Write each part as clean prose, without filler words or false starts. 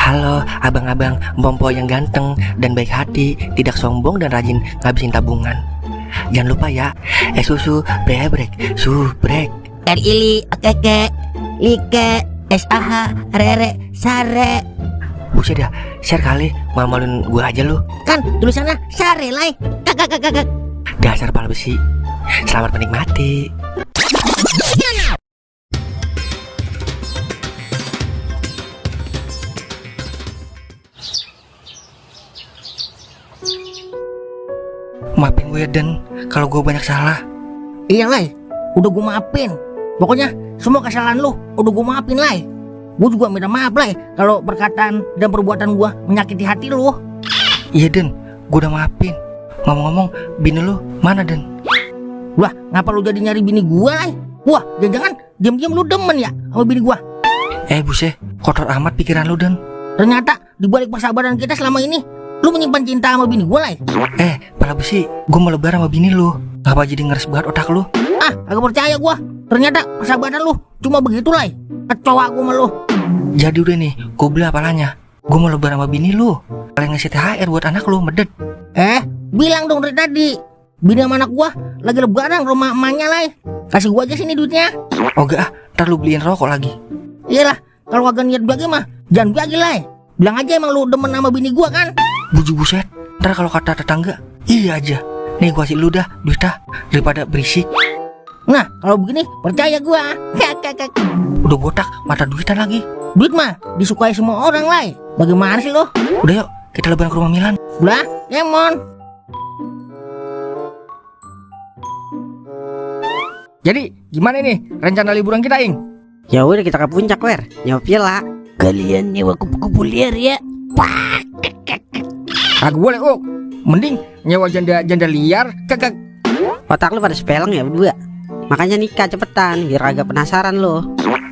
Halo abang-abang Bompo yang ganteng dan baik hati, tidak sombong dan rajin ngabisin tabungan. Jangan lupa ya, susu brebrek, subrek. Ili, okeke, like, SAH, rere, sare. Buset dah, share kali, malu-maluin gua aja lu. Kan tulisannya sare lai. Kakak. Dasar pala besi. Selamat menikmati. Maafin gue Den, kalau gue banyak salah. Iya lai, udah gue maafin. Pokoknya semua kesalahan lu udah gue maafin lai. Gue juga minta maaf lai kalau perkataan dan perbuatan gue menyakiti hati lu. Iya Den, gue udah maafin. Ngomong-ngomong, bini lu mana Den? Wah, ngapa lu jadi nyari bini gue lai? Wah, jangan-jangan diam-diam lu demen ya sama bini gue. Buset, kotor amat pikiran lu Den. Ternyata dibalik persahabatan kita selama ini, lu menyimpan cinta sama bini gue lai. Pala besi, gue mau lebaran sama bini lu. Ngapa jadi ngeres banget otak lu? Ah, agak percaya gue. Ternyata persahabatan lu cuma begitu lai. Kecoa gue sama lu. Jadi udah nih, gue beli apalanya. Gue mau lebaran sama bini lu. Kalian ngasih THR buat anak lu, medet. Bilang dong dari tadi. Bini sama anak gue lagi lebaran ke rumah emaknya lai. Kasih gue aja sini duitnya. Oh gak, ntar lu beliin rokok lagi. Iyalah, kalau kagak niat bagi mah jangan bagi lai. Bilang aja emang lu demen sama bini gue kan. Buset, ntar kalau kata tetangga, iya aja. Nih gua kasih lu dah duit dah, daripada berisik. Nah, kalau begini percaya gua. Udah botak, mata duitan lagi. Duit mah disukai semua orang lai. Bagaimana sih lo? Udah yuk, kita lebaran ke rumah Milan. Udah, Emon. Jadi gimana nih rencana liburan kita, Ing? Ya udah kita ke puncak, Wer. Nyewa villa. Kalian nyewa kupu-kupu liar ya. Kagak boleh, mending nyewa janda liar. Kagak. Otak lu pada sepeleng ya berdua. Makanya nikah cepetan biar agak penasaran lo.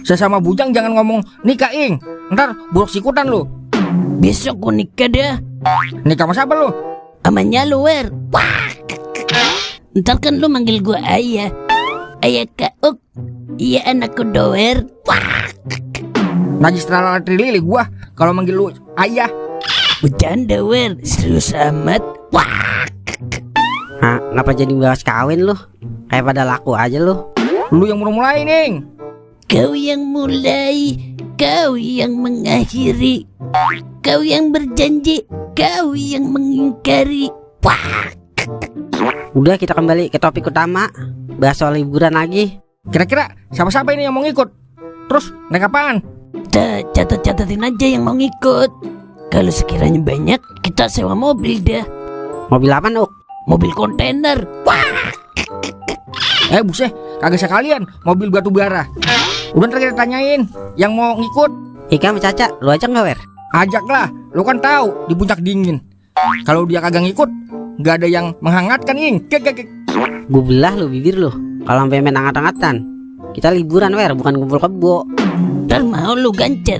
Sesama bujang jangan ngomong nikah, Ing. Ntar buruk sikutan lu. Besok gua nikah dah. Nikah sama siapa lu? Amanya lu, Wer. Ntar kan lu manggil gua ayah. Ayah Kak Uk. Iya anakku doer. Najis terlalu trilili gua kalau manggil lu ayah. Bercanda, Wer. Serius amat. Hah, ngapa jadi bahas kawin lu? Kayak pada laku aja lu. Lu yang mulai, Ning. Kau yang mulai, kau yang mengakhiri, kau yang berjanji, kau yang mengingkari. Udah kita kembali ke topik utama. Bahas soal liburan lagi. Kira-kira siapa-siapa ini yang mau ngikut? Terus naik apaan? Catat-catatin aja yang mau ngikut. Kalau sekiranya banyak, kita sewa mobil dah. Mobil apa, Nuk? Mobil kontainer. Buset, kagak sekalian mobil batu bara. Udah ntar kita tanyain yang mau ngikut. Ika sama Caca, lu aja nggak, Wer? Ajaklah, lu kan tahu di puncak dingin. Kalau dia kagak ngikut, nggak ada yang menghangatkan, Ing. Gue belah lu bibir lu. Kalau sampai main hangat-hangatan. Kita liburan, Wer, bukan kumpul kebo. Dan mau lu gancet.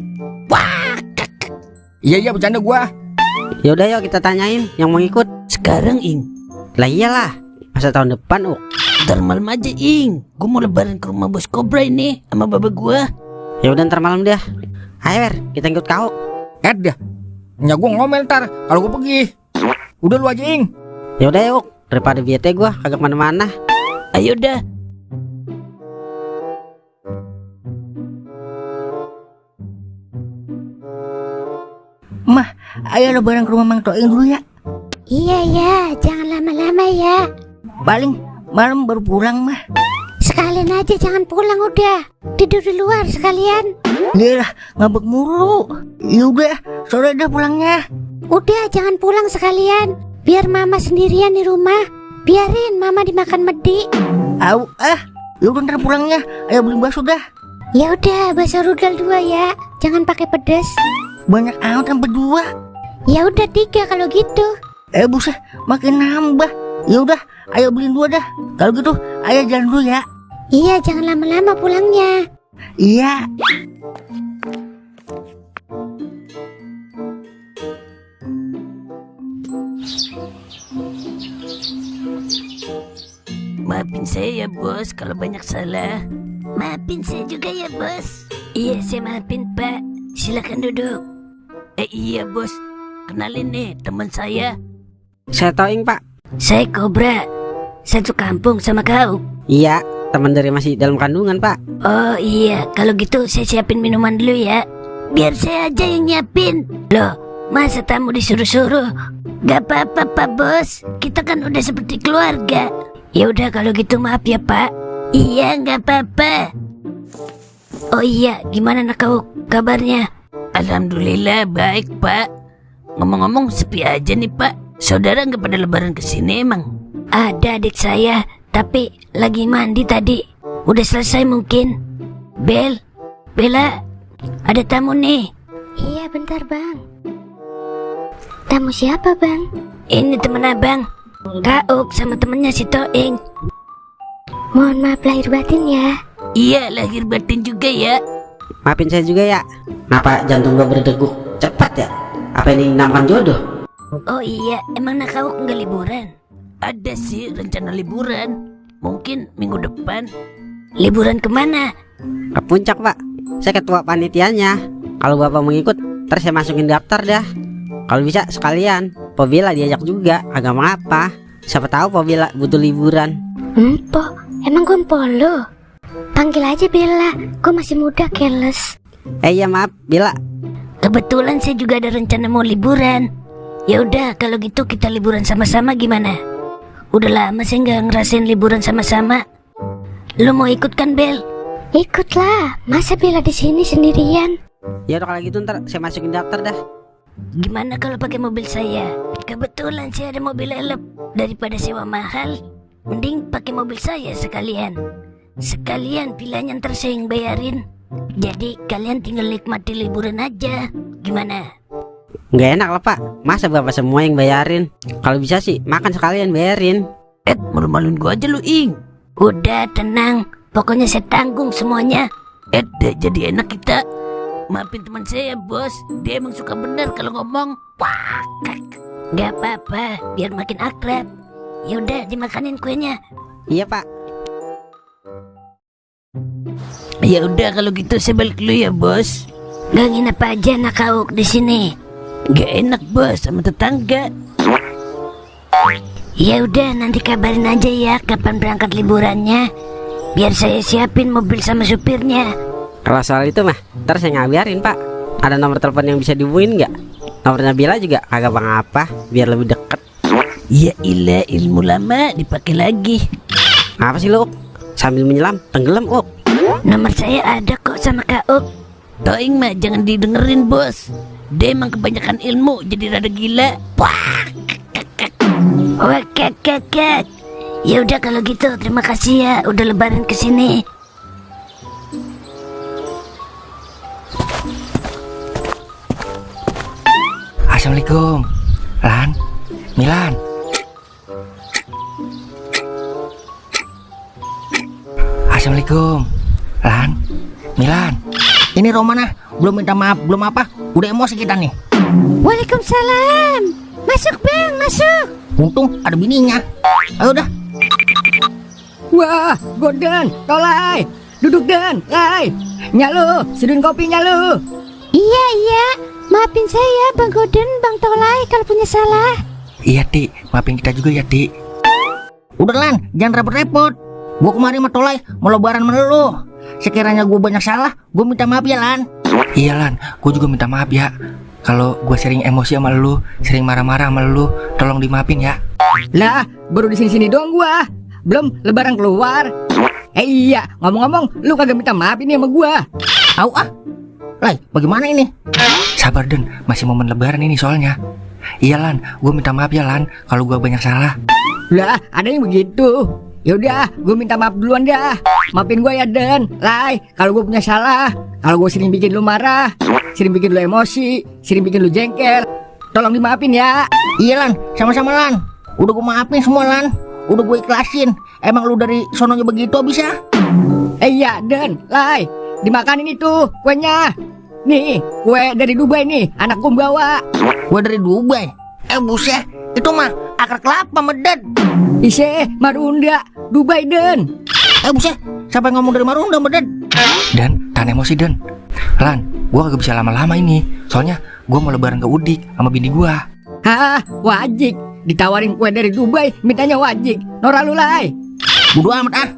Iya bercanda gua. Ya udah yuk kita tanyain yang mau ngikut. Sekarang, Ing. Lah iyalah, masa tahun depan, Ntar malam aja, Ing. Gue mau lebaran ke rumah Bos Kobra ini sama baba gua. Ya udah ntar malam dah. Ayo, Wer, kita ngikut kau. Dah. Nya gua ngomel ntar kalau gua pergi. Udah lu aja, Ing. Ya udah yuk, daripada bete gua kagak mana-mana. Ayo dah. Mah, ayo lebaran ke rumah Mang Toing dulu ya. Iya ya, jangan lama-lama ya. Paling malam baru pulang mah. Sekalian aja jangan pulang udah. Tidur di luar sekalian. Iyalah, ngambek mulu. Yaudah, sore dah pulangnya. Udah jangan pulang sekalian. Biar mama sendirian di rumah. Biarin mama dimakan medi. Yaudah ntar pulangnya. Ayo beli bakso dah. Ya udah, bakso rudal 2 ya. Jangan pakai pedas. Banyak amat sampai 2. Ya udah 3 kalau gitu. Buset, makin nambah. Ya udah, ayo beliin 2 dah. Kalau gitu, ayo jalan dulu ya. Iya, jangan lama-lama pulangnya. Iya. Maafin saya ya bos kalau banyak salah. Maafin saya juga ya bos. Iya saya maafin pak. Silakan duduk. Iya bos, kenalin nih teman saya. Saya Toing, Pak. Saya Kobra. Satu kampung sama kau. Iya, teman dari masih dalam kandungan, Pak. Oh iya, kalau gitu saya siapin minuman dulu ya. Biar saya aja yang nyiapin. Loh, masa tamu disuruh-suruh? Gak apa-apa Pak Bos, kita kan udah seperti keluarga. Ya udah kalau gitu maaf ya Pak. Iya, gak apa-apa. Oh iya, gimana nak kau kabarnya? Alhamdulillah baik Pak. Ngomong-ngomong sepi aja nih Pak. Saudara nggak pada lebaran kesini emang? Ada adik saya, tapi lagi mandi tadi. Udah selesai mungkin. Bella, ada tamu nih. Iya bentar bang. Tamu siapa bang? Ini temen abang, Kak Up sama temennya si Toing. Mohon maaf lahir batin ya. Iya lahir batin juga ya. Maafin saya juga ya. Kenapa jantung gua berdegup cepat ya? Apa ini nampan jodoh? Oh iya, emang nak kau nggak liburan? Ada sih rencana liburan. Mungkin minggu depan. Liburan kemana? Ke puncak, Pak. Saya ketua panitianya. Kalau Bapak mau ikut, ntar saya masukin daftar dah. Kalau bisa sekalian Po Bella diajak juga, agak mengapa. Siapa tahu Po Bella butuh liburan. Po, emang gue polo. Panggil aja Bella, gue masih muda keles. Iya maaf, Bella. Kebetulan saya juga ada rencana mau liburan. Ya udah kalau gitu kita liburan sama-sama gimana? Udah lama saya nggak ngerasain liburan sama-sama. Lo mau ikut kan Bel? Ikutlah, masa Bella di sini sendirian? Ya udah kalau gitu ntar saya masukin daftar dah. Gimana kalau pakai mobil saya? Kebetulan saya ada mobil elep. Daripada sewa mahal, mending pakai mobil saya sekalian. Sekalian pilihannya ntar saya yang bayarin. Jadi kalian tinggal nikmati liburan aja. Gimana? Nggak enak lah Pak, masa Bapak semua yang bayarin? Kalau bisa sih makan sekalian bayarin. Malu-maluin gua aja lu Ing. Udah tenang, pokoknya saya tanggung semuanya. Deh jadi enak kita. Maafin teman saya bos, dia emang suka bener kalau ngomong. Wah, Gak apa-apa, biar makin akrab. Yaudah dimakanin kuenya. Iya Pak. ya udah kalau gitu saya balik dulu ya bos. Gak nginep aja nak kau di sini. Gak enak bos sama tetangga. Ya udah nanti kabarin aja ya kapan berangkat liburannya. Biar saya siapin mobil sama supirnya. Kalau soal itu mah ntar saya ngabarin Pak. Ada nomor telepon yang bisa dihubungin nggak? Nomornya Bila juga kagak apa-apa, biar lebih deket. Ya ilah, ilmu lama dipakai lagi. Apa sih lu Uk? Sambil menyelam tenggelam Uk. Nomor saya ada kok sama Kak Up. Toing mah jangan didengerin bos. Dia emang kebanyakan ilmu jadi rada gila. Wah, Wah kakak. Ya udah kalau gitu terima kasih ya udah lebaran kesini. Assalamualaikum Lan, Milan. Assalamualaikum Lan, Milan. Ini Romana belum minta maaf, belum apa, udah emosi kita nih. Waalaikumsalam. Masuk bang, masuk. Untung ada bininya. Ayo dah. Wah, Gordon, Tolai, duduk Dan, Lai. Nyalu, seduhin kopinya lu. Iya. Maafin saya Bang Godin, Bang Tolai kalau punya salah. Iya Ti, maafin kita juga ya Ti. Udah Lan, jangan repot-repot. Gua kemarin sama Tolai mau lebaran sama lu. Sekiranya gua banyak salah, gua minta maaf ya Lan. Iya Lan, gue juga minta maaf ya. Kalau gue sering emosi sama lu, sering marah-marah sama lu, tolong dimaafin ya. Lah, baru di sini doang gua. Belum lebaran keluar. Iya, ngomong-ngomong, lu kagak minta maaf ini sama gua. Au ah. Lai, bagaimana ini? Sabar Den, masih momen lebaran ini soalnya. Iya Lan, gue minta maaf ya Lan, kalau gue banyak salah. Lah, ada yang begitu. Yaudah, gue minta maaf duluan dah. Maafin gue ya Dan, Lai, kalau gue punya salah. Kalau gue sering bikin lu marah, sering bikin lu emosi, sering bikin lu jengkel, tolong dimaafin ya. Iya Lan, sama-sama Lan. Udah gua maafin semua Lan. Udah gue ikhlasin. Emang lu dari sononya begitu bisa? Iya Dan, Lai, dimakanin itu kuenya. Nih, kue dari Dubai nih, anak gue bawa. Gue dari Dubai. Buset, itu mah akar kelapa medet. Ise, Marunda, Dubai Dan. Buset, siapa yang ngomong dari Marunda medet? Dan, tahan emosi Den. Lan, gue kagak bisa lama-lama ini. Soalnya Gue mau lebaran ke Udik sama bini gue. Hah, wajik. Ditawarin kue dari Dubai, mintanya wajik. Nora lu Lai. Bodo amat ah.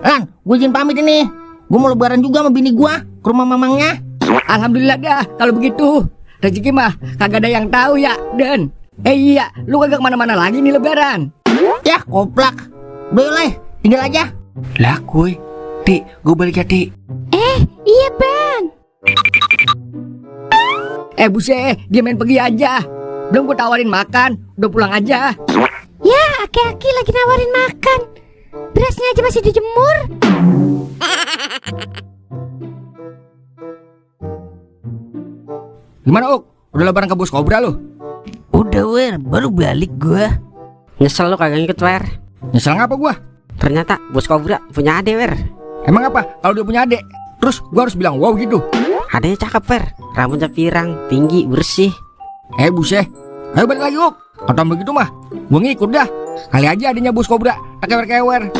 Lan, gue izin pamit ini. Gue mau lebaran juga sama bini gue ke rumah mamangnya. Alhamdulillah dah kalau begitu. Rezeki mah kagak ada yang tahu ya, Den. Iya, lu kagak kemana-mana lagi nih lebaran. Ya, koplak. Udah Lai, tinggal aja. Lah kuy, Ti, gue balik ya Ti. Iya bang. Buset, dia main pergi aja. Belum gue tawarin makan, udah pulang aja. Ya, aki-aki lagi nawarin makan. Berasnya aja masih dijemur. Gimana Uk? Udah lebaran ke Bos Kobra lu? Udah Wer, baru balik gua. Nyesel lu kagak ngikut Wer. Nyesel ngapa gua? Ternyata Bos Kobra punya ade Wer. Emang apa kalau dia punya adik? Terus gua harus bilang wow gitu? Adanya cakep Wer, rambutnya pirang, tinggi, bersih. Buset. Ayo balik lagi Uk. Kalau begitu mah gua ngikut dah. Kali aja adanya Bos Kobra kewer-kewer.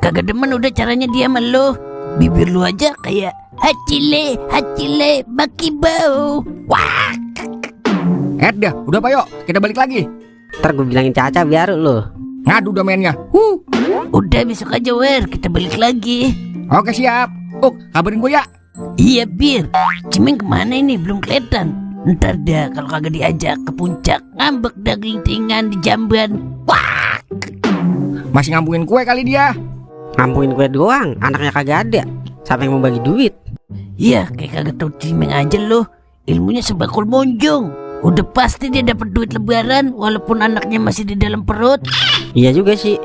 Kagak demen udah caranya dia sama lu. Bibir lu aja kayak hacile, hacile, bakibau. Wah. Dah, udah Pak yuk, kita balik lagi. Ntar gue bilangin Caca biar lu. Ngadu udah mainnya. Udah besok aja Wer, kita balik lagi. Oke siap. Uk, kabarin gue ya. Iya Bir, Cimeng kemana ini belum kelihatan. Ntar dah kalau kagak diajak ke puncak ngambek daging tingan di Jamban. Wah. Masih ngambungin kue kali dia. Ngampuin gue doang, anaknya kagak ada. Siapa yang mau bagi duit? Iya, kayak kagak tau Cimeng aja loh. Ilmunya sebakul monjong. Udah pasti dia dapat duit lebaran walaupun anaknya masih di dalam perut. Iya juga sih.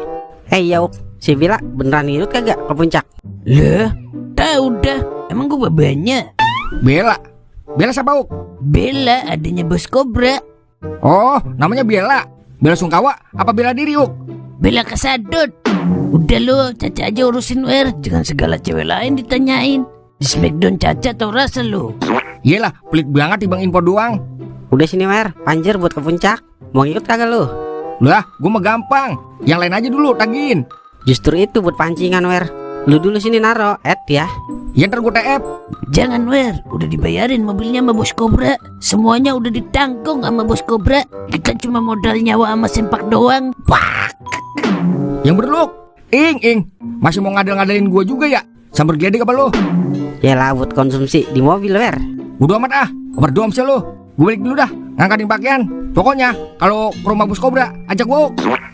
Ya Uk, si Bila beneran ngikut kagak ke puncak? Lah, tahu dah. Emang gue babanya. Bella. Bella siapa Uk? Bella adanya Bos Kobra. Oh, namanya Bella. Bella Sungkawa apa bela diri Uk? Bella Kasadot. Udah lo, Caca aja urusin Wer. Jangan segala cewek lain ditanyain. Di Smackdown Caca tau rasa lo. Iyalah, pelit banget timbang info doang. Udah sini Wer, panjer buat ke puncak. Mau ngikut kagak lu? Lah, gue mah gampang. Yang lain aja dulu tagihin. Justru itu buat pancingan Wer. Lu dulu sini naro, ya. Ya ntar gue TF. Jangan Wer, udah dibayarin mobilnya sama Bos Kobra. Semuanya udah ditanggung sama Bos Kobra. Kita cuma modal nyawa sama sempak doang. Wah. Yang berluk. Ing. Masih mau ngadal-ngadalin gue juga ya? Sambar geledek apa lu? Yalah buat konsumsi di mobil Wer. Bodo amat ah. Berdua sih lu. Gue balik dulu dah, ngangkatin pakaian. Pokoknya kalau ke rumah Bos Kobra ajak gue.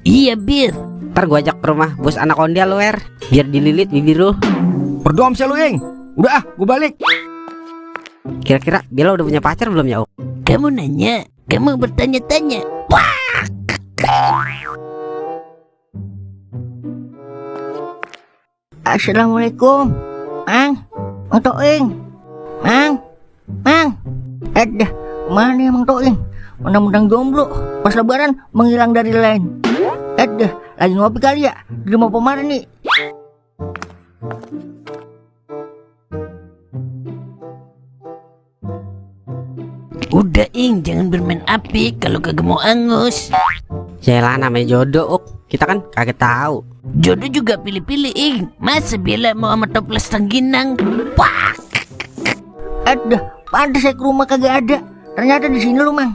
Iya Bir. Ntar gue ajak ke rumah Bos Anaconda lu Wer. Biar dililit bibir lu. Berdua sih lu Ing. Udah ah, gue balik. Kira-kira Bella udah punya pacar belum ya Uk? Kamu nanya, kamu bertanya-tanya. Wah. Assalamualaikum. Mang, Mang Toing. Mang. Dah, mana ya Mang Toing? Mentang-mentang jomblo, pas lebaran menghilang dari lain. Dah, lagi ngopi kali ya di rumah Pomar nih. Udah Ing, jangan bermain api kalau kagak mau angus. Yalah namanya jodoh Uk. Kita kan kagak tahu. Jodoh juga pilih-pilih Ing. Masa Bella mau sama toples tangginang? Wah. Dah, pantas saya ke rumah kagak ada. Ternyata di sini lu Mang.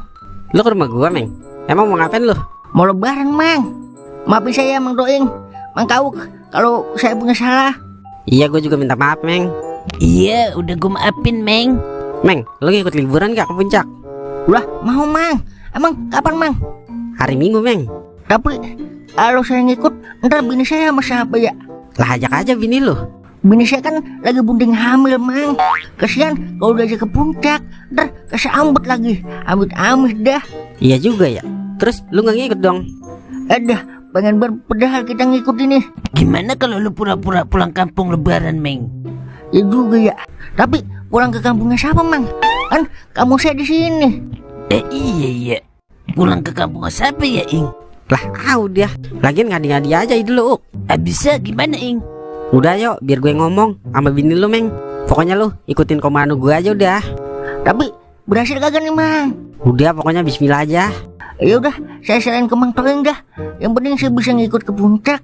Lu ke rumah gua Meng. Emang mau ngapain lu? Mau lebaran Mang. Maafin saya Mang Toing, Mang Kauk kalau saya punya salah. Iya gue juga minta maaf Meng. Iya, udah gue maafin Meng. Meng, lu ngikut liburan gak ke puncak? Udah mau Mang. Emang kapan Mang? Hari Minggu Meng. Tapi kalau saya ngikut ntar bini saya sama siapa ya? Lah ajak aja bini lu. Bini saya kan lagi bunting hamil Mang. Kasihan kalau udah aja ke puncak ntar kesambet lagi. Amit-amit dah. Iya juga ya. Terus lu gak ngikut dong? Dah pengen berpedal kita ngikut ini. Gimana kalau lu pura-pura pulang kampung lebaran Meng? Ya juga ya. Tapi pulang ke kampungnya siapa Mang? Kan kamu saya di sini. Iya. Pulang ke kampung siapa ya Ing? Lah udah. Lagian ngadi-ngadi aja itu lu Uk. Bisa gimana Ing? Udah yuk biar gue ngomong sama bini lu Meng. Pokoknya lu ikutin komando gue aja udah. Tapi berhasil kagak nih Mang? Udah pokoknya bismillah aja. Ya udah, saya selain ke Mang Toing dah. Yang penting saya bisa ngikut ke puncak.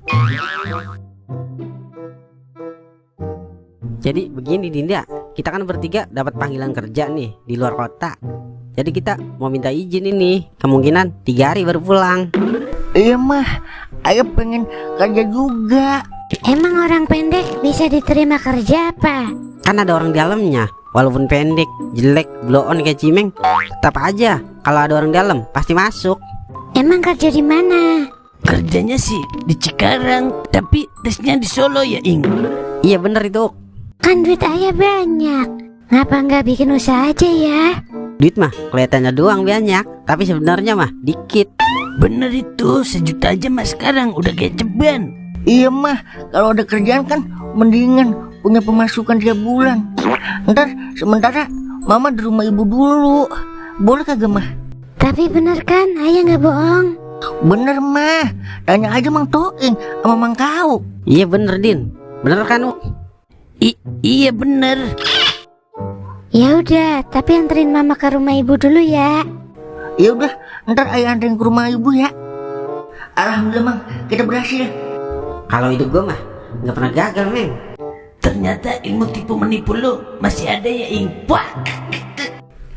Jadi begini Dinda, kita kan bertiga dapat panggilan kerja nih di luar kota. Jadi kita mau minta izin ini, kemungkinan 3 hari baru pulang. Iya mah, ayo pengen kerja juga. Emang orang pendek bisa diterima kerja apa? Kan ada orang di dalamnya. Walaupun pendek, jelek, blow on kayak Cimeng, tetap aja kalau ada orang dalam pasti masuk. Emang kerja di mana? Kerjanya sih di Cikarang, tapi tesnya di Solo ya, Ing. Iya bener itu. Kan duit ayah banyak. Ngapa nggak bikin usaha aja ya? Duit mah kelihatannya doang banyak, tapi sebenarnya mah dikit. Bener itu, 1 juta aja mas sekarang udah kayak ceban. Iya mah, kalau ada kerjaan kan mendingan punya pemasukan tiap bulan. Ntar sementara mama di rumah ibu dulu. Boleh kagak mah? Tapi bener kan, ayah nggak bohong. Bener mah, tanya aja Mang Toing sama Mang Kau. Iya bener Din, bener kan Uk? Iya bener. Ya udah, tapi anterin mama ke rumah ibu dulu ya. Ya udah, ntar ayah anterin ke rumah ibu ya. Alhamdulillah Mang, kita berhasil. Kalau hidup gue mah nggak pernah gagal Meng. Ternyata ilmu tipu menipu lo masih ada ya, Ing. Wah.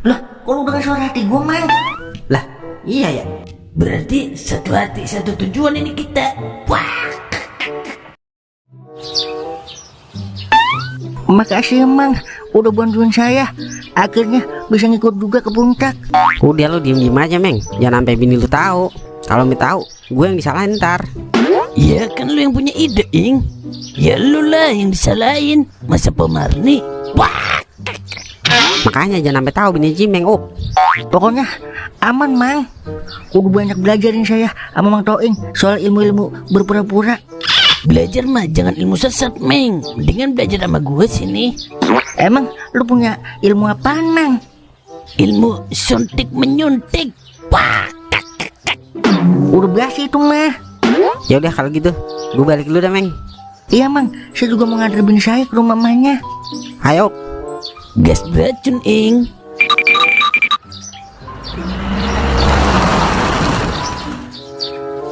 Lah, kok lu dengar suara hati gua Mang? Lah iya ya. Berarti satu hati satu tujuan ini kita. Wah. Makasih ya Mang, udah bantuin saya. Akhirnya bisa ngikut juga ke puncak. Udah lu diem aja Meng, jangan sampai bini lu tahu. Kalau mi tahu, gue yang disalahin ntar. Ya kan lu yang punya ide, Ing. Ya lu lah yang disalahin. Masa Pemarni? Wah. Makanya jangan sampai tahu bini Cimeng Uk. Pokoknya aman Mang. Udah banyak belajarin saya sama Mang Toing soal ilmu-ilmu berpura-pura. Belajar mah jangan ilmu sesat, Meng. Mendingan belajar sama gue sini. Emang lu punya ilmu apaan Mang? Ilmu suntik menyuntik. Wah. Udah biasa itu mah. Ya udah kalau gitu, gue balik dulu dah Meng. Iya Mang, saya juga mau nganter bini saya ke rumah mamanya. Ayo. Gas beracun, Ing.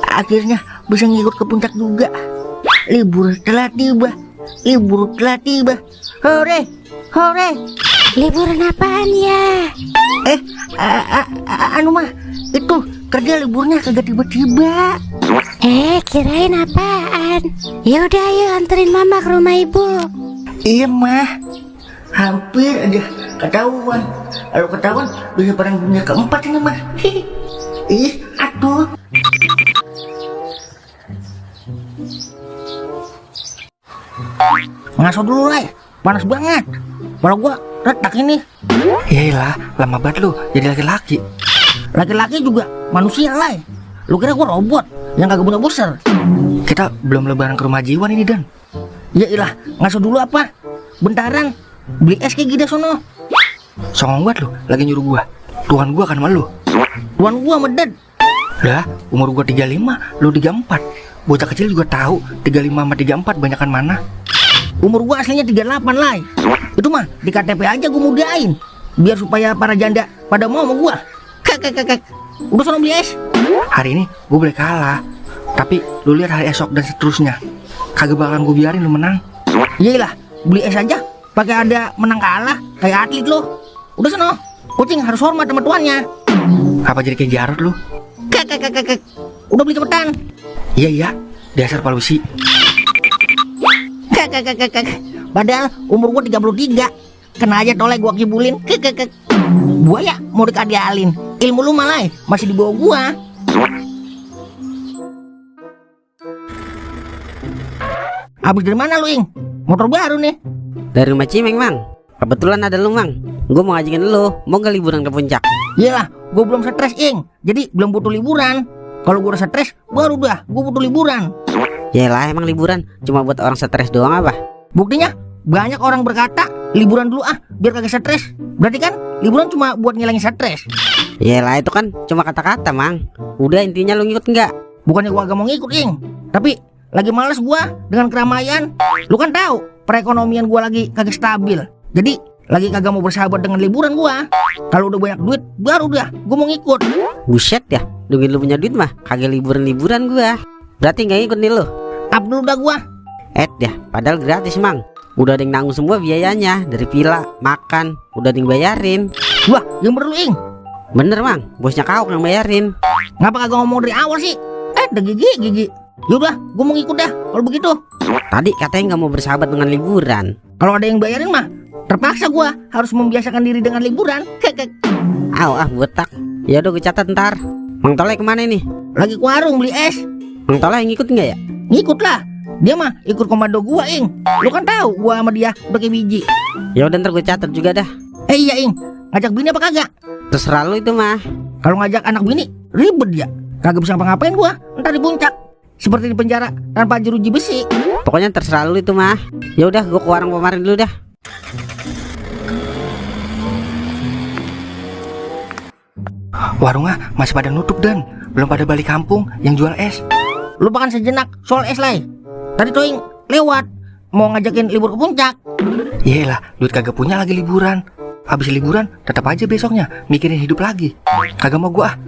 Akhirnya bisa ngikut ke puncak juga. Libur telah tiba. Libur telah tiba. Hore, hore. Liburan apaan ya? Anu mah, itu kerja liburnya kagak tiba-tiba. Kirain apaan? Ya udah ayo anterin mama ke rumah ibu. Iya mah, hampir aja ketahuan. Kalau ketahuan bisa perang dunia keempat ini mah. Ih, aduh. Ngaso dulu Ray, panas banget. Kalau gua retak ini. Yaelah, lama banget lu jadi laki-laki. Laki-laki juga manusia Ray. Lu kira gua robot yang kagak punya booster? Kita belum lebaran ke rumah Jiwan ini, Dan. Ya ilah, ngaso dulu apa? Bentaran, beli es kayak gini sono. Songong banget lu, lagi nyuruh gua. Tuhan gua kan sama lu. Tuan gua meded. Lah, umur gua 35, lu 34. Bocah kecil juga tahu 35 sama 34 banyakan mana. Umur gua aslinya 38 Lai. Itu mah di KTP aja gua mudain, biar supaya para janda pada mau sama gua. Kek. Udah sono beli es. Hari ini gua boleh kalah, tapi lu lihat hari esok dan seterusnya. Kagak bakalan gua biarin lu menang. Iyalah, beli es aja pakai ada menang kalah kayak atlet lo. Udah sono, kucing harus hormat sama tuannya. Apa jadi kayak Jarod lu? Kek. Udah beli cepetan. Iya, dasar palusi. Kek. Padahal umur gua 33. Kena aja toleh gua kibulin. Kek. Gua ya mau dikadialin. Ilmu lu malah masih di bawah gua. Habis dari mana lu, Ing? Motor baru nih. Dari rumah Cimeng Mang. Kebetulan ada lu Mang. Gue mau ngajakin lu, mau gak liburan ke puncak? Iyalah, gua belum stres, Ing. Jadi belum butuh liburan. Kalau gua udah stres, baru dah gua butuh liburan. Yaelah emang liburan cuma buat orang stres doang apa? Buktinya banyak orang berkata liburan dulu biar kagak stres. Berarti kan liburan cuma buat ngilangin stres. Yaelah itu kan cuma kata-kata Mang. Udah intinya lu ngikut nggak? Bukannya gua agak mau ngikut, Ing, tapi lagi males gua dengan keramaian. Lu kan tahu perekonomian gua lagi kagak stabil. Jadi lagi kagak mau bersahabat dengan liburan gua. Kalau udah banyak duit baru dah gua mau ngikut. Buset ya, nungguin lu punya duit mah kagak liburan-liburan gua. Berarti nggak ngikut nih lu. Tap dulu dah gua. Dah, padahal gratis Mang. Udah ada yang nanggung semua biayanya, dari villa, makan, udah ada yang bayarin. Wah, yang perlu ing. Bener Mang, bosnya Kaok yang bayarin. Ngapa kagak ngomong dari awal sih? Ada gigi. Yaudah, gue mau ngikut dah kalau begitu. Tadi katanya nggak mau bersahabat dengan liburan. Kalau ada yang bayarin mah, terpaksa gue harus membiasakan diri dengan liburan. Kek. Botak. Ya udah gue catat ntar. Mang Toleh kemana nih? Lagi ke warung beli es. Mang Toleh yang ngikut nggak ya? Ngikut lah. Dia mah ikut komando gua, ing. Lu kan tahu gua sama dia udah kayak biji. Ya udah ntar gue catat juga dah. Iya, ing. Ngajak bini apa kagak? Terserah lu itu mah. Kalau ngajak anak bini ribet dia. Kagak bisa ngapa-ngapain gua. Ntar di puncak. Seperti di penjara tanpa jeruji besi. Pokoknya terserah lu itu mah. Ya udah gue ke warung kemarin dulu dah. Warungnya masih pada nutup dan belum pada balik kampung yang jual es. Lupakan sejenak soal es lai. Tadi Toing lewat mau ngajakin libur ke puncak. Yelah, duit kagak punya lagi liburan. Habis liburan tetap aja besoknya mikirin hidup lagi. Kagak mau gua.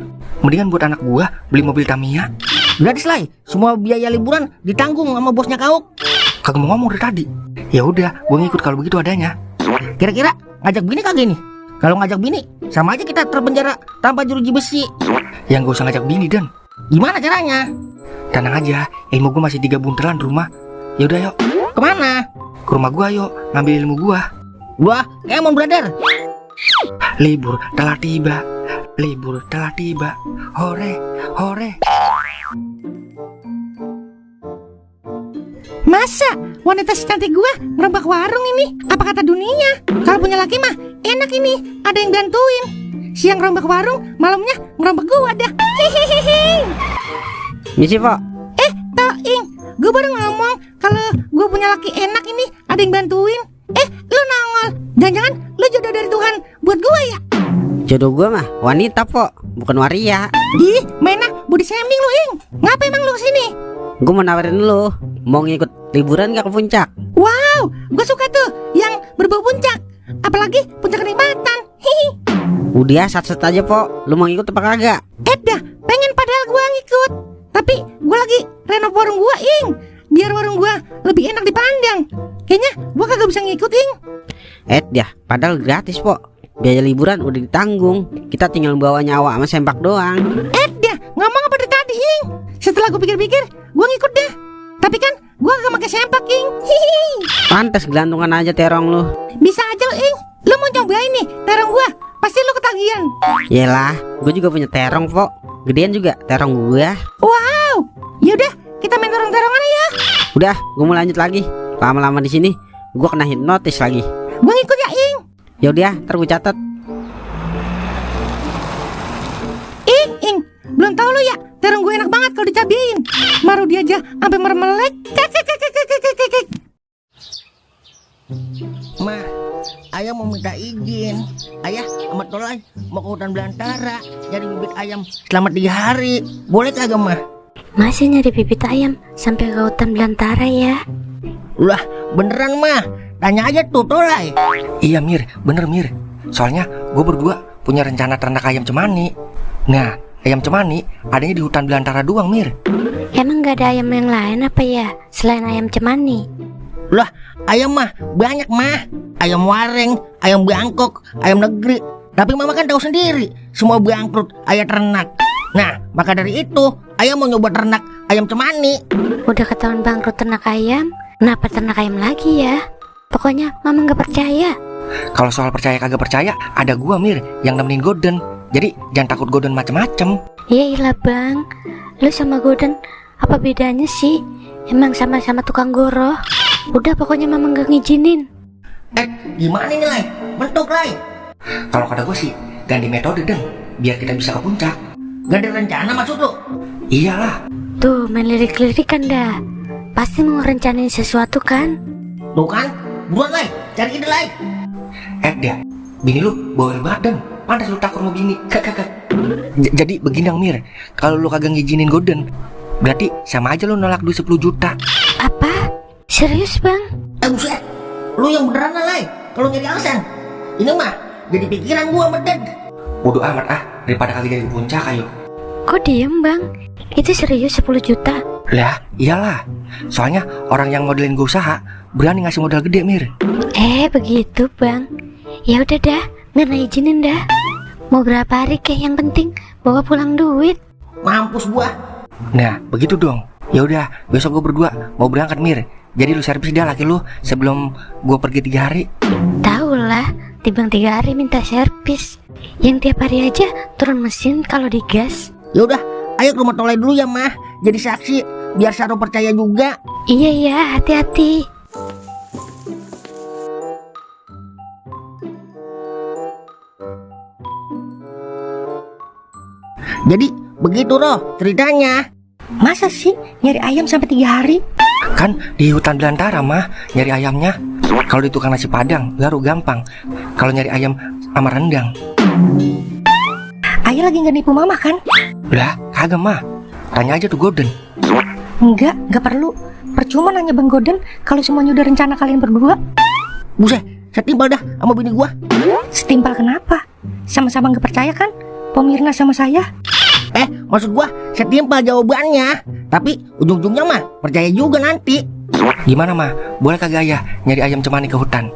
Mendingan buat anak gua beli mobil Tamiya. Gratis lai. Semua biaya liburan ditanggung sama bosnya Kaok. Kagak mau ngomong dari tadi. Ya udah, gua ngikut kalau begitu adanya. Kira-kira ngajak bini kagak nih? Kalau ngajak bini sama aja kita terpenjara tanpa jeruji besi. Yang gak usah ngajak bini dan. Gimana caranya? Tenang aja, ilmu gua masih 3 buntelan rumah. Ya udah yuk, Kemana? ke rumah gua yuk, ngambil ilmu gua. Gua Emon brother. Libur telah tiba. Libur telah tiba. Hore, hore. Masa wanita secantik gua ngerombak warung ini? Apa kata dunia? Kalau punya laki mah enak ini, ada yang bantuin. Siang ngerombak warung, malamnya ngerombak gua dah. Hehehe. Misi Pok. Toing, gua baru ngomong kalau gua punya laki enak ini, ada yang bantuin. Lu nongol. Jangan-jangan lu jodoh dari Tuhan buat gua ya? Jodoh gue mah wanita Pok, bukan waria. Ih, mainah body shaming lu, Ing. Ngapa emang lu kesini? Gue mau nawarin lu, mau ngikut liburan gak ke puncak? Wow, gua suka tuh yang berbau puncak. Apalagi puncak kenikmatan. Hihi. Udah sat-sat aja Pok, lu mau ngikut apa kagak? Dah, pengen padahal gua ngikut. Tapi gua lagi renov warung gua, Ing. Biar warung gua lebih enak dipandang. Kayaknya gua kagak bisa ngikut, Ing. Dah, padahal gratis Pok. Biaya liburan udah ditanggung. Kita tinggal bawa nyawa sama sempak doang. Dah, ngomong apa dari tadi, Ing? Setelah gua pikir-pikir, gua ngikut dah. Tapi kan gua kagak pakai sempak, Ing. Hihi. Pantes gelantungan aja terong lu. Bisa aja lo, Ing. Lu mau cobain nih terong gua. Pasti lu ketagihan. Yelah, gue juga punya terong Pok. Gedean juga terong gua. Wow. Yaudah, kita main terong-terongan ya. Udah, gue mau lanjut lagi. Lama-lama di sini, gue kena hipnotis lagi. Gua ngikut ya, Ing. Yaudah, ntar gue catat. Ing, belum tahu lu ya, terong gue enak banget kalau dicabain. Maru dia aja sampai meremelek. Ma, ayah mau minta izin. Ayah sama Tolai mau ke hutan belantara nyari bibit ayam selama 3 hari. Boleh kagak, Ma? Masih nyari bibit ayam sampai ke hutan belantara ya? Lah, beneran, Ma. Tanya aja tuh Tolai. Iya Mir, bener Mir. Soalnya gue berdua punya rencana ternak ayam cemani. Nah, ayam cemani adanya di hutan belantara doang Mir. Emang gak ada ayam yang lain apa ya selain ayam cemani? Lah, ayam mah banyak, Ma. Ayam wareng, ayam bangkok, ayam negeri. Tapi Mama kan tahu sendiri, semua bangkrut ayam ternak. Nah, maka dari itu, ayam mau nyoba ternak ayam cemani. Udah ketahuan bangkrut ternak ayam, kenapa ternak ayam lagi ya? Pokoknya Mama gak percaya. Kalau soal percaya kagak percaya, ada gua Mir yang nemenin Goden. Jadi jangan takut Goden macem-macem. Ya ilah bang, lu sama Goden apa bedanya sih? Emang sama-sama tukang goroh. Udah pokoknya Mama gak ngizinin. Gimana nih, Lai? Bentuk, Lai. Kalau kata gue sih, ganti metode deng, biar kita bisa ke puncak. Ganti rencana maksud lu? Iyalah. Tuh main lirik-lirikan dah. Pasti mau rencanain sesuatu kan? Tuh kan? Buruan, Lai. Cari ide, Lai. Dia, bini lu bawel banget deng. Pantas lu takut sama bini. Jadi begini Mir, kalau lu kagak ngizinin Goden, berarti sama aja lu nolak duit 10 juta. Apa? Serius bang? Buset. Lu yang beneran, Lai. Kalau nyari alasan. Ini mah jadi pikiran gua meded. Bodoh amat daripada kagak jadi ke puncak ayo. Kok diem bang? Itu serius 10 juta? Lah, iyalah. Soalnya orang yang modelin gue usaha berani ngasih modal gede, Mir. Begitu bang. Ya udah dah, Mirna izinin dah. Mau berapa hari kek, yang penting bawa pulang duit. Mampus gua. Nah, begitu dong. Ya udah, besok gue berdua mau berangkat, Mir. Jadi lu servis dia laki lu sebelum gue pergi 3 hari. Tahu lah, timbang 3 hari minta servis. Yang tiap hari aja turun mesin kalau digas. Ya udah, ayo ke rumah Toleh dulu ya, Mah. Jadi saksi biar Saro percaya juga. Iya ya, hati-hati. Jadi begitu Roh ceritanya. Masa sih nyari ayam sampai 3 hari? Kan di hutan belantara mah nyari ayamnya. Kalau di tukang nasi padang baru gampang. Kalau nyari ayam sama rendang. Ayah lagi nggak nipu mama kan? Lah, kagak mah. Tanya aja tuh Golden. Nggak perlu. Percuma nanya Bang Goden kalau semuanya udah rencana kalian berdua. Buset, setimpal dah sama bini gua. Setimpal kenapa? Sama-sama nggak percaya kan? Pemirna sama saya. Maksud gua setimpal jawabannya. Tapi ujung-ujungnya mah percaya juga nanti. Gimana mah? Boleh kagak ayah nyari ayam cemani ke hutan?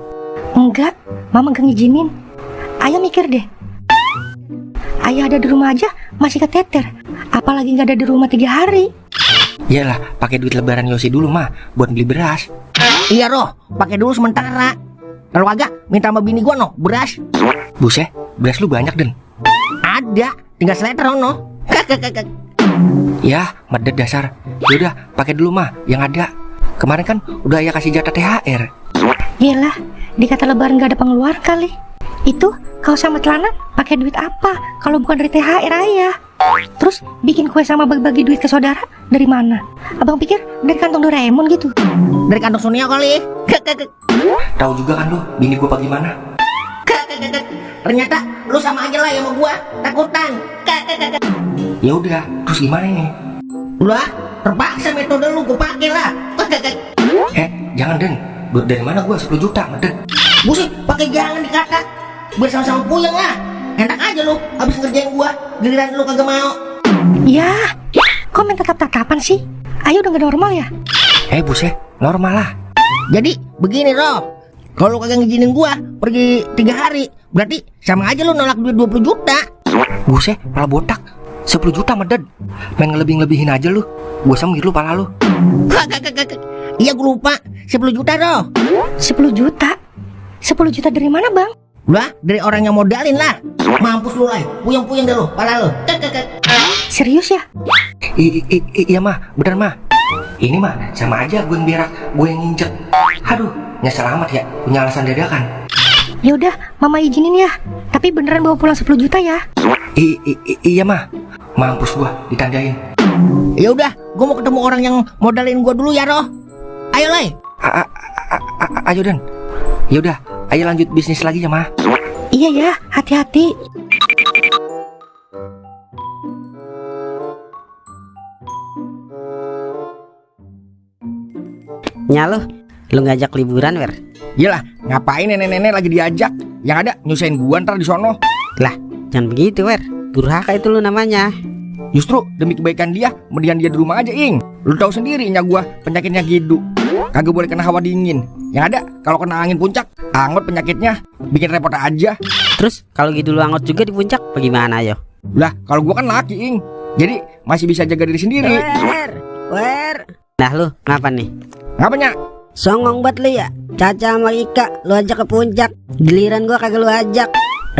Enggak, mama nggak ngizinin. Ayah mikir deh. Ayah ada di rumah aja masih keteter. Apalagi nggak ada di rumah 3 hari. Iyalah, pakai duit lebaran Yosi dulu mah buat beli beras. Iya Roh, pakai dulu sementara. Kalau kagak minta sama bini gua beras. Buset, beras lu banyak Den. Ada, tinggal seleter no. Ya, medet dasar. Yaudah, pakai dulu mah yang ada. Kemarin kan udah ayah kasih jatah THR. Yelah, dikata lebaran nggak ada pengeluaran kali. Itu kau sama celana pakai duit apa kalau bukan dari THR ayah? Terus bikin kue sama bagi-bagi duit ke saudara dari mana? Abang pikir dari kantong Doraemon gitu? Dari kantong Sonia kali. Tahu juga kan lu bini gua apa gimana? Ternyata lu sama aja lah ya sama gua, takutan. Ya udah, terus gimana ini? Udah, terpaksa metode lu gua pakai lah. Jangan Den. Duit dari mana gua 10 juta, medet. Buset, pakai jangan dikata. Biar sama-sama puyeng lah. Enak aja lu abis ngerjain gua, giliran lu kagak mau. Ya, kok main tatap-tatapan sih? Ayo udah gak normal ya? Buset, normal lah. Jadi begini Roh, kalau lu kagak ngizinin gua pergi 3 hari, berarti sama aja lu nolak duit 20 juta. Buset, pala botak. 10 juta medet. Main ngelebih-ngelebihin aja lu. Gua sengir lu pala lu. Iya gua lupa, 10 juta Roh. 10 juta? 10 juta dari mana bang? Lah, dari orang yang modalin lah. Mampus lu lah, puyeng-puyeng dah lu, pala lu. Serius ya? Iya mah, bener mah. Ini mah sama aja gue yang berak, gue yang nginjek. Aduh, nyesel amat ya, punya alasan dadakan. Ya udah, mama izinin ya. Tapi beneran bawa pulang 10 juta ya? Iya mah. Mampus gua ditandain. Ya udah, gua mau ketemu orang yang modalin gua dulu ya Roh. Ayo Lay. Ayo Den. Ya udah, ayo lanjut bisnis lagi ya mah. Iya ya, hati-hati. Lu ngajak liburan, Wer? Iyalah, ngapain nenek-nenek lagi diajak? Yang ada nyusahin gua ntar di sono. Lah, jangan begitu, Wer. Durhaka itu lu namanya. Justru demi kebaikan dia, mendingan dia di rumah aja, Ing. Lu tahu sendiri nya gua penyakitnya gitu. Kagak boleh kena hawa dingin. Yang ada kalau kena angin puncak, angot penyakitnya, bikin repot aja. Terus kalau gitu lu angot juga di puncak, bagaimana yo? Lah, kalau gua kan laki, Ing. Jadi masih bisa jaga diri sendiri. Wer. Nah lu ngapa nih? Ngapanya? Songong banget lu ya. Caca sama Ika lu ajak ke puncak, giliran gua kagak lu ajak.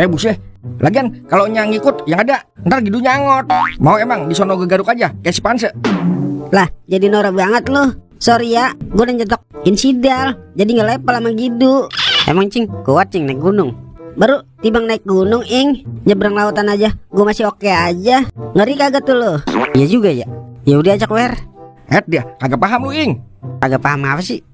Buset. Lagian kalau nyang ikut yang ada ntar gitu nyangot. Mau emang di sono gegaruk aja kayak si Panse. Lah jadi norak banget lu. Sorry ya, gua udah nyetok insidal, jadi nggak level sama Gidu. Emang Cing, kuat Cing naik gunung. Baru tibang naik gunung Ing, nyebrang lautan aja, gua masih oke aja. Ngeri kagak tuh lu? Iya juga ya. Ya udah ajak Wer. Dia kagak paham lu Ing. Kagak paham apa sih?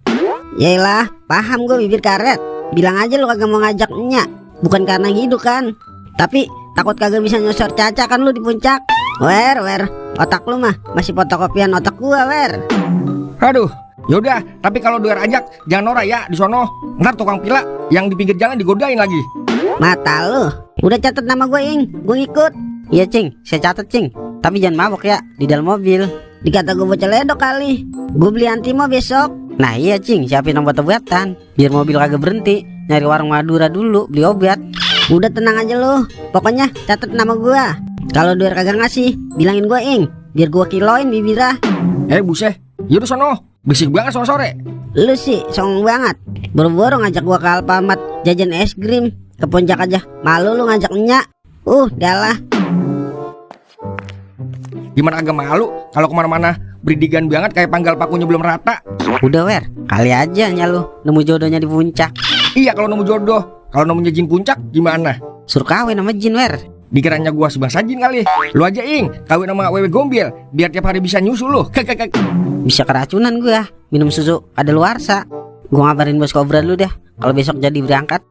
Yaelah, paham gua bibir karet. Bilang aja lu kagak mau ngajaknya. Bukan karena gitu kan. Tapi takut kagak bisa nyosor Caca kan lu di puncak. Wer, otak lu mah masih fotokopian otak gua, Wer. Aduh, yaudah. Tapi kalau Duer ajak jangan norak ya di sono. Ntar tukang pila yang di pinggir jalan digodain lagi. Mata lu. Udah catat nama gue Ing, gue ngikut. Iya Cing, saya catat Cing. Tapi jangan mabok ya di dalam mobil. Dikata gue bocah ledok kali. Gue beli Antimo besok. Nah iya cing, siapin obat-obatan biar mobil kagak berhenti. Nyari warung Madura dulu beli obat. Udah tenang aja lu. Pokoknya catat nama gue. Kalau Duer kagak ngasih, bilangin gue ing, biar gue kiloin bibirah. Buset, yaudah sono, berisik banget sore-sore. Lu sih songong banget. Boro-boro ngajak gue ke Alfamart jajan es krim. Ke puncak aja, malu lu ngajak nyak. Dalah. Gimana agak malu kalau kemana-mana beridigan banget kayak panggal pakunya belum rata. Udah Wer, kali aja nya lu nemu jodohnya di puncak. Iya kalau nemu jodoh, kalau nemunya jin puncak gimana? Suruh kawin sama jin Wer. Dikiranya gua sebangsa jin kali. Lu aja ing, kawin sama wewe gombel biar tiap hari bisa nyusul lu. Bisa keracunan gua minum susu ada luarsa. Gua ngabarin bos Kobra dulu dah kalau besok jadi berangkat.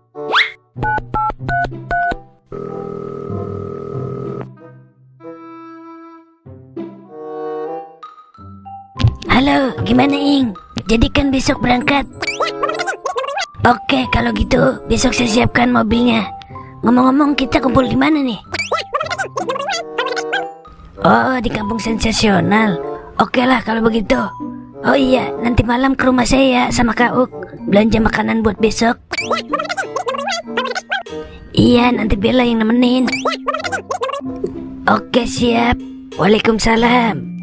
Halo, gimana Ing? Jadi kan besok berangkat? Oke, kalau gitu besok saya siapkan mobilnya. Ngomong-ngomong, kita kumpul di mana nih? Oh, di Kampung Sensasional. Oke lah kalau begitu. Oh iya, nanti malam ke rumah saya sama Kak Uk, belanja makanan buat besok. Iya, nanti Bella yang nemenin. Oke, siap. Waalaikumsalam.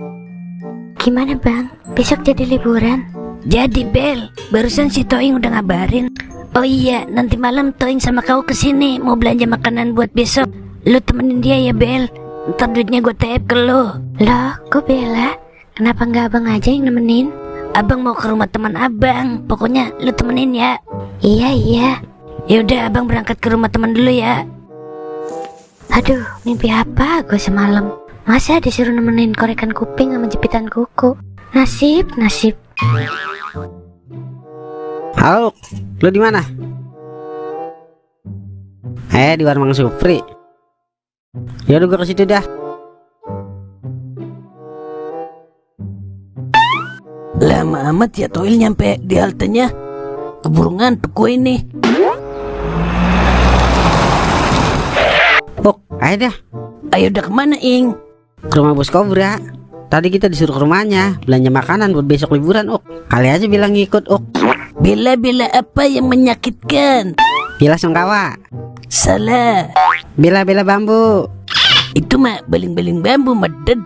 Gimana Bang? Besok jadi liburan? Jadi Bel, barusan si Toing udah ngabarin. Oh iya, nanti malam Toing sama kau kesini mau belanja makanan buat besok. Lu temenin dia ya Bel, ntar duitnya gue tap ke lu. Loh, kok Bella? Kenapa nggak abang aja yang nemenin? Abang mau ke rumah teman abang, pokoknya lu temenin ya. Iya. Yaudah abang berangkat ke rumah teman dulu ya. Aduh, mimpi apa gue semalam? Masa disuruh nemenin korekan kuping sama jepitan kuku? Nasib. Halo, lu di mana? Di warung Mang Supri. Ya udah gua ke situ dah. Lama amat ya Toil nyampe di haltenya. Keburu ngantuk gue ini. Ayo dah. Ayo udah kemana Ing? Ke rumah bos Kobra. Tadi kita disuruh ke rumahnya belanja makanan buat besok liburan, Kali aja bilang ngikut, Bela-bela apa yang menyakitkan? Bila Sungkawa. Salah. Bela-bela bambu. Itu mah baling-baling bambu meded.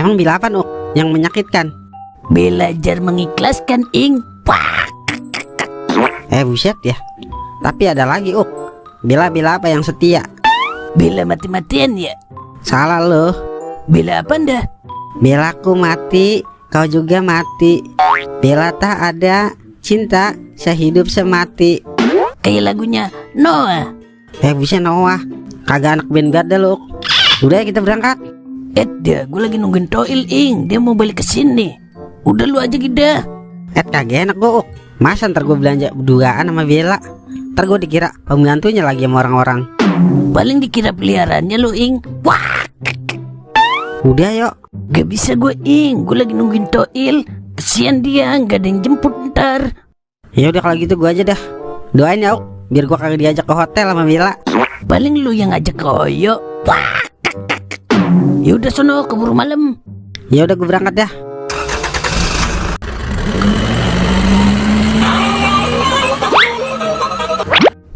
Emang bila apa, yang menyakitkan? Belajar mengikhlaskan Ing. Wah. Buset ya. Tapi ada lagi, Bela-bela apa yang setia? Bela mati-matian ya? Salah lo. Bela apa dah? Belaku mati, kau juga mati. Bela tak ada, cinta sehidup semati. Kayak lagunya Noah. Bisa Noah. Kagak anak band gada lo. Udah ya kita berangkat. Dah, gue lagi nungguin Toil Ing. Dia mau balik ke sini. Udah lu aja gida. Kagak enak gue, Masa ntar gue belanja berduaan sama Bella? Ntar gue dikira pembantunya lagi sama orang-orang. Paling dikira peliharaannya lu Ing. Wah. Udah yuk. Gak bisa gue Ing. Gue lagi nungguin Toil. Kesian dia, gak ada yang jemput ntar. Ya udah kalau gitu gue aja dah. Doain ya, biar gue kagak diajak ke hotel sama Bella. Paling lu yang ngajak ke Oyo. Wah. Ya udah sono, keburu malam. Ya udah gue berangkat dah.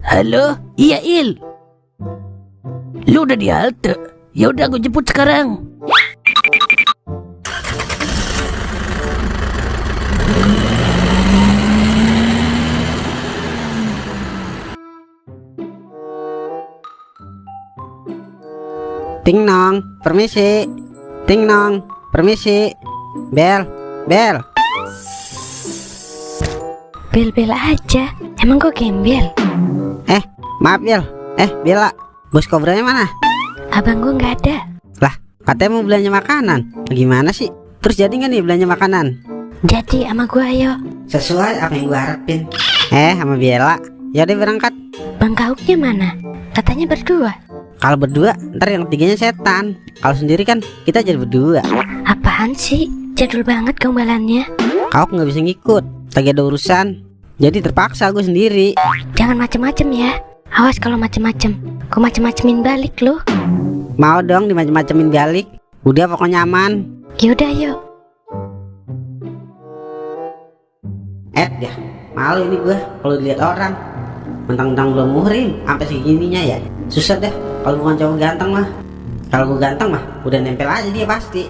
Halo, iya Il. Lu udah di halte? Ya udah gue jemput sekarang. Ting nong, permisi. Ting nong, permisi. Bel. Bel aja. Emang gue gembel? Maaf Bel. Bella, bos Kobranya mana? Abang gue nggak ada. Lah, katanya mau belanja makanan. Gimana sih? Terus jadi nggak nih belanja makanan? Jadi sama gue ayo. Sesuai apa yang gue harapin. Sama Bella. Ya udah berangkat. Bang Kauknya mana? Katanya berdua. Kalau berdua, ntar yang ketiganya setan. Kalau sendiri kan kita jadi berdua. Apaan sih? Jadul banget gombalannya. Kau nggak bisa ngikut, lagi ada urusan. Jadi terpaksa gue sendiri. Jangan macem-macem ya. Awas kalau macem-macem. Gue macem-macemin balik lu. Mau dong dimacem-macemin balik. Udah pokoknya aman. Yaudah yuk. Ya, malu ini gua kalau dilihat orang. Mentang-mentang belum muhrim, sampai segininya ya. Susah dah kalau bukan cowok ganteng mah. Kalau gua ganteng mah, udah nempel aja dia pasti.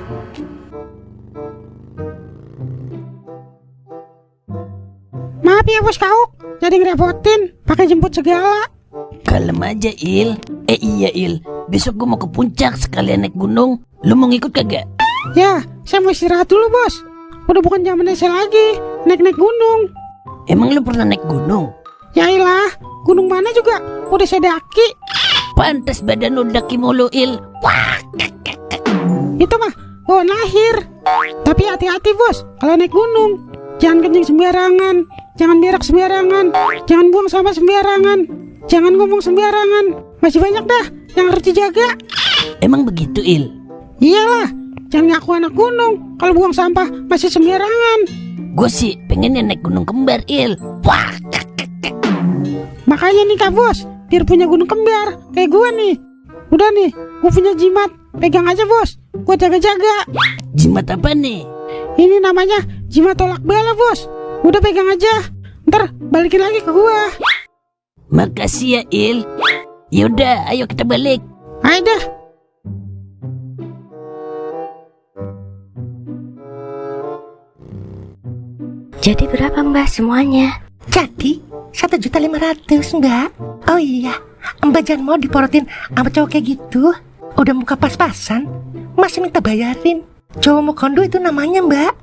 Maaf ya bos Kauk, jadi ngerepotin, pakai jemput segala. Kalem aja Il. Iya Il, besok gua mau ke puncak sekalian naik gunung. Lu mau ngikut kagak? Ya, saya mau istirahat dulu bos. Udah bukan zamannya saya lagi naik-naik gunung. Emang lu pernah naik gunung? Yailah, gunung mana juga udah saya daki. Pantes badan lu daki mulu Il. Wah, Itu mah bawaan lahir. Tapi hati-hati bos, kalau naik gunung jangan kencing sembarangan, jangan berak sembarangan, jangan buang sampah sembarangan, jangan ngomong sembarangan. Masih banyak dah yang harus dijaga. emang begitu Il? Iyalah, jangan ngaku anak gunung kalau buang sampah masih sembarangan. Gue sih pengennya naik gunung kembar Il. Wah, Makanya nih kak bos, biar punya gunung kembar kayak gua nih. Udah nih, gua punya jimat, pegang aja bos, gua jaga-jaga. jimat apa nih? Ini namanya jimat tolak bala bos. Udah pegang aja, ntar balikin lagi ke gua. Makasih ya Il. Yaudah, ayo kita balik. Ayo dah. Jadi berapa mbak semuanya? Jadi 1.500.000 Mbak. Oh iya, Mbak jangan mau diporotin sama cowok kayak gitu. Udah muka pas-pasan, masih minta bayarin. Cowok mau kondo itu namanya Mbak,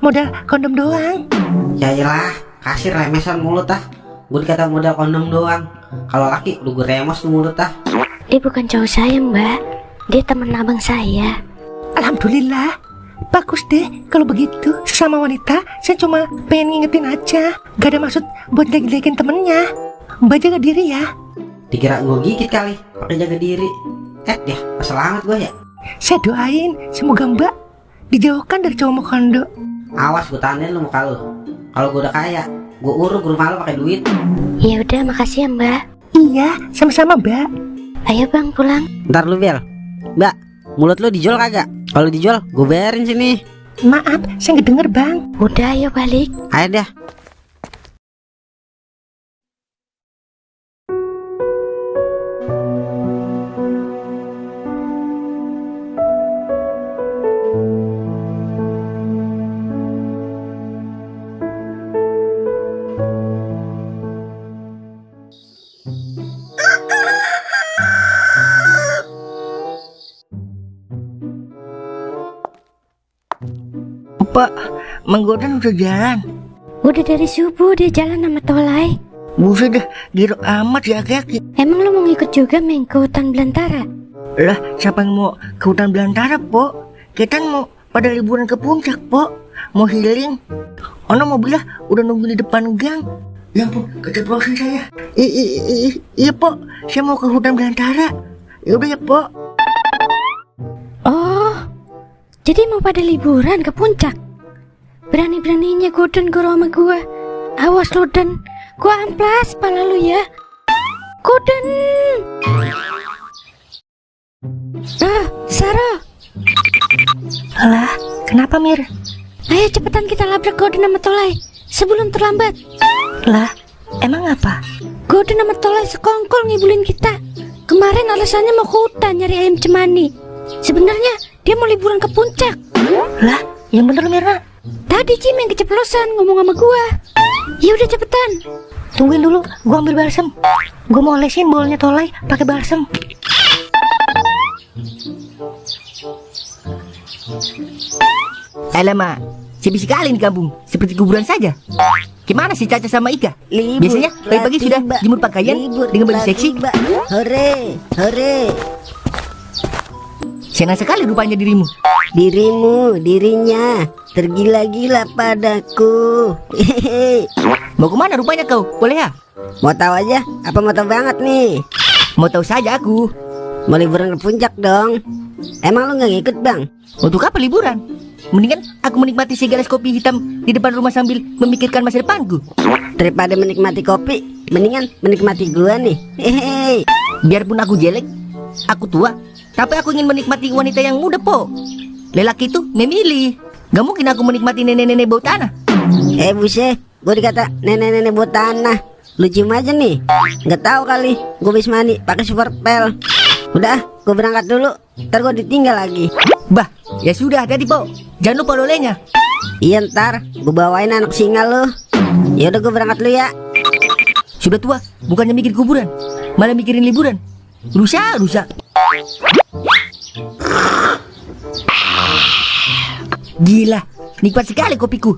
modal kondom doang. Yailah, kasir remesan mulut ah. Gue dikata modal kondom doang. Kalau laki lu gue remos lu mulut ah. Dia bukan cowok saya mbak, dia teman abang saya. Alhamdulillah, bagus deh kalau begitu. Sesama wanita, saya cuma pengen ngingetin aja. Gak ada maksud buat jelek-jelekin temennya. Mbak jaga diri ya. Dikira gue gigit kali, pakai jaga diri. Ya, selamat gue ya. Saya doain semoga Mbak dijauhkan dari cowok mau kondo. Awas gue tandain lu muka lu. Kalau gue udah kaya, gue uruk ke rumah lu pakai duit. Ya udah makasih ya mbak. Iya, sama-sama Mbak. Ayo bang pulang. Ntar lu Bel. Mbak, mulut lu dijual kagak? Kalau dijual, gue bayarin sini. Maaf, saya nggak denger Bang. Udah ayo balik. Ayo dah. Pak, Mang Godan udah jalan. Udah dari subuh dia jalan sama Tolai. Buset dah, girok amat ya kaki. Emang lu mau ngikut juga main ke hutan belantara? Lah, siapa yang mau ke hutan belantara, Po? Kita mau pada liburan ke puncak, Po. Mau healing. Ono mobilnya udah nunggu di depan gang. Ya ampun, keceplosan saya. Iya, Po. Saya mau ke hutan belantara. Yaudah ya, Po. Oh, jadi mau pada liburan ke puncak? Berani-beraninya Godan guru sama gua. Awas lo Dan, gua amplas pala lu ya. Godan. Sarah. Alah, kenapa Mir? Ayo cepetan kita labrak Godan sama Tolai sebelum terlambat. Lah, emang apa? Godan sama Tolai sekongkol ngibulin kita. Kemarin alasannya mau ke hutan nyari ayam cemani. Sebenarnya dia mau liburan ke puncak. Lah, yang bener Mirna. Tadi Cimeng keceplosan ngomong sama gua. Ya udah cepetan. Tungguin dulu, gua ambil balsam. Gua mau olesin bolnya Tolai pakai balsam. Alamak, sepi sekali di kampung, seperti kuburan saja. Gimana sih Caca sama Ika? Biasanya pagi-pagi sudah jemur pakaian dengan baju seksi. Hore, hore. Senang sekali rupanya dirimu. Dirimu, dirinya tergila-gila padaku. Hehehe. Mau kemana rupanya kau? Boleh ya? Mau tahu aja? Apa mau tahu banget nih? Mau tahu saja aku. Mau liburan ke puncak dong. Emang lu nggak ngikut bang? Untuk apa liburan? Mendingan aku menikmati segelas kopi hitam di depan rumah sambil memikirkan masa depanku. Daripada menikmati kopi, mendingan menikmati gua nih. Hehehe. Biarpun aku jelek, aku tua, tapi aku ingin menikmati wanita yang muda, Po. Lelaki itu memilih. Gak mungkin aku menikmati nenek-nenek bau tanah. Buset, gue dikata nenek-nenek buat tanah. Lu cium aja nih. Nggak tahu kali gue bis mani pakai super pel. Udah, gue berangkat dulu. Ntar gue ditinggal lagi. Bah, ya sudah, hati-hati po. Jangan lupa olehnya. Iya ntar, gue bawain anak singa lu. Ya udah gue berangkat dulu ya. Sudah tua, bukannya mikir kuburan, malah mikirin liburan. Rusak. Gila, nikmat sekali kopiku.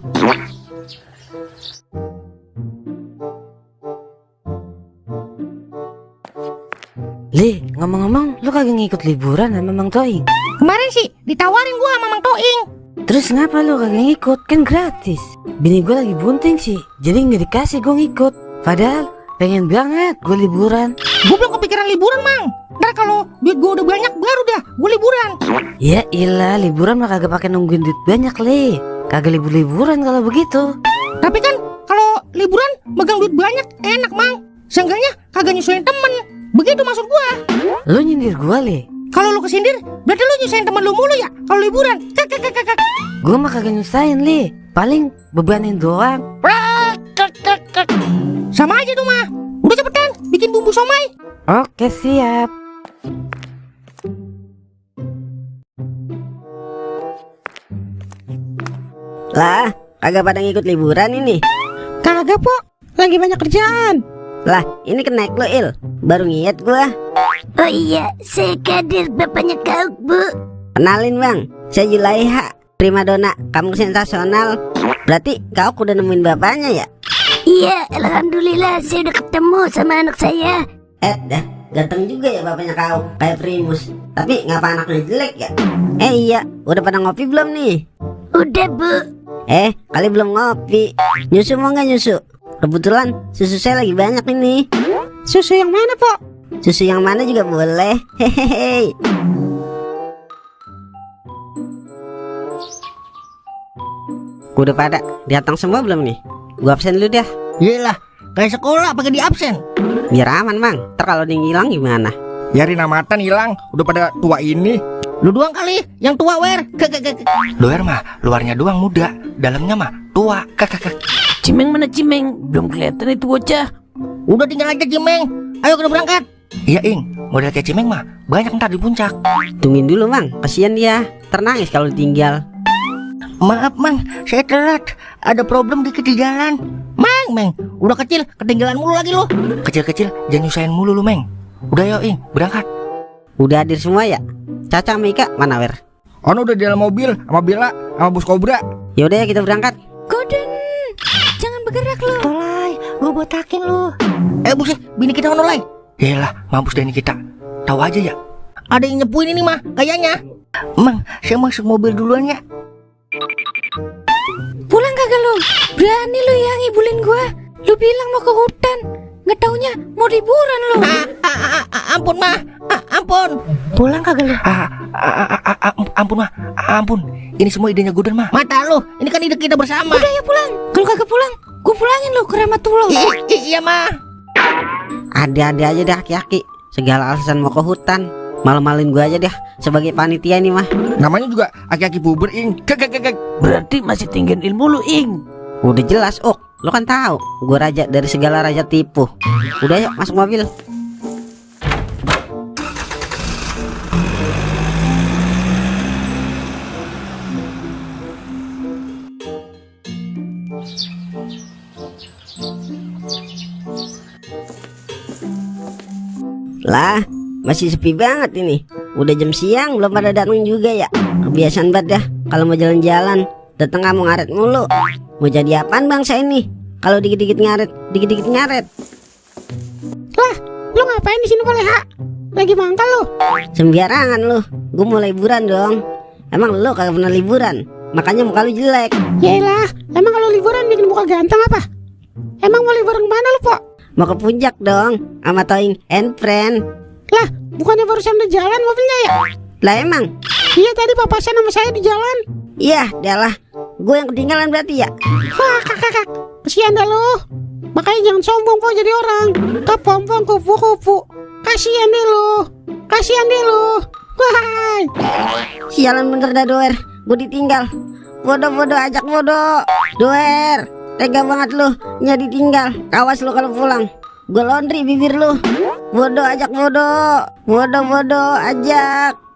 Le, ngomong-ngomong, lu kagak ngikut liburan sama Mang Toing? Kemarin sih ditawarin gua sama Mang Toing. Terus ngapa lu kagak ngikut? Kan gratis. Bini gue lagi bunting sih, jadi nggak dikasih gue ngikut. Padahal pengen banget gue liburan. Gua belum kepikiran liburan, Mang. Ntar kalau duit gua udah banyak baru dah gua liburan. Ya ilah, liburan mah kagak pakai nungguin duit banyak, Le. Kagak liburan kalau begitu. Tapi kan kalau liburan megang duit banyak enak, Mang. Seenggaknya kagak nyusahin temen. Begitu maksud gua. Lu nyindir gue, Le. Kalau lu kesindir, berarti lu nyusahin temen lu mulu ya. Kalau liburan, Gue mah kagak nyusahin, Le. Paling bebanin doang. sama aja tuh mah. Udah cepetan, bikin bumbu somai. Oke, siap. Lah, kagak pada ngikut liburan ini. Kagak po, lagi banyak kerjaan. Lah, ini kenaik lo Il. Baru ngiat gua. Oh iya, saya Kadir, bapaknya Kauk, Bu. Kenalin bang, saya Julaiha, primadona kampung sensasional. Berarti kau udah nemuin bapaknya ya? Iya, alhamdulillah saya udah ketemu sama anak saya. Dah, ganteng juga ya bapaknya kau, kayak Primus. Tapi ngapa anaknya jelek ya? Iya, udah pada ngopi belum nih? Udah, Bu. Kali belum ngopi. Nyusu mau nggak nyusu? Kebetulan susu saya lagi banyak ini. Susu yang mana po? Susu yang mana juga boleh. Hehehe. Udah pada datang semua belum nih? Gua absen dulu dah. Yelah, kayak sekolah pakai di absen. Biar aman bang. Ntar kalau dia ngilang gimana? Yarin amatan hilang, udah pada tua ini. Lu doang kali yang tua, Wer. Luar mah, luarnya doang muda, dalamnya mah tua. Cimeng mana Cimeng? Belum kelihatan itu bocah. Udah tinggal aja Cimeng. Ayo kita berangkat. Iya Ing, model kayak Cimeng mah banyak ntar di puncak. Tungguin dulu bang, kasihan dia. Ternangis kalau ditinggal. Maaf, Mang, saya telat. Ada problem dikit di jalan. Meng, udah kecil, ketinggalan mulu lagi lo. Kecil-kecil, jangan nyusahin mulu lu Meng. Udah yuk Ing, berangkat. Udah hadir semua ya? Caca sama Ika mana Wer? Ono udah di dalam mobil sama Bella sama Bos Kobra. Yaudah ya kita berangkat. Gordon, jangan bergerak lo. Tolai, gua botakin lu. Buset, bini kita ono lay. Yalah, mampus deh ini kita. Tahu aja ya. Ada yang nyepuin ini mah, kayaknya. Mang, saya masuk mobil duluan ya. Pulang kagak lo? Berani lo yang ngibulin gua. Lu bilang mau ke hutan, nggak taunya mau liburan lo. Ampun mah, ampun. Pulang kagak lu? Ampun mah, ampun. Ini semua idenya Gordon mah. Mata lo, ini kan ide kita bersama. Udah ya pulang. Kalau kagak pulang, gua pulangin lo ke Rahmatullah. Iya mah. Ada-ada aja dah aki-aki. Segala alasan mau ke hutan. Malu-maluin gua aja dah sebagai panitia nih mah. Namanya juga aki-aki puber Ing. Berarti masih tinggiin ilmu lu, Ing. Udah jelas, lo kan tahu gua raja dari segala raja tipu. Udah yuk masuk mobil. Lah, masih sepi banget ini. Udah jam siang belum pada datang juga ya. Kebiasaan banget dah kalau mau jalan-jalan datang kamu ngaret mulu. Mau jadi apaan bangsa ini? Kalau dikit-dikit ngaret, dikit-dikit ngaret. Lah, lu ngapain di sini Koleha? Lagi mangkal lu? Sembarangan lu. Gue mau liburan dong. Emang lu kagak pernah liburan? Makanya muka lu jelek. Yaelah, emang kalau liburan bikin muka ganteng apa? Emang mau liburan kemana lu po? Mau ke puncak dong sama Toing and Friend. Lah, bukannya barusan udah jalan mobilnya ya? Lah emang? Iya tadi papasan sama saya di jalan. Iya, dialah. Gue yang ketinggalan berarti ya. Wah kakak, kasihan dah lu. Makanya jangan sombong po jadi orang. Kepompong kupu-kupu. Kasihan deh lu. Kasihan deh lu. Wah. Sialan bener dah Doer. Gue ditinggal. Bodoh ajak bodoh. Doer. tega banget lu, jadi tinggal. Awas lu kalau pulang. Gue laundry bibir lu. Bodoh ajak bodoh. Bodoh ajak.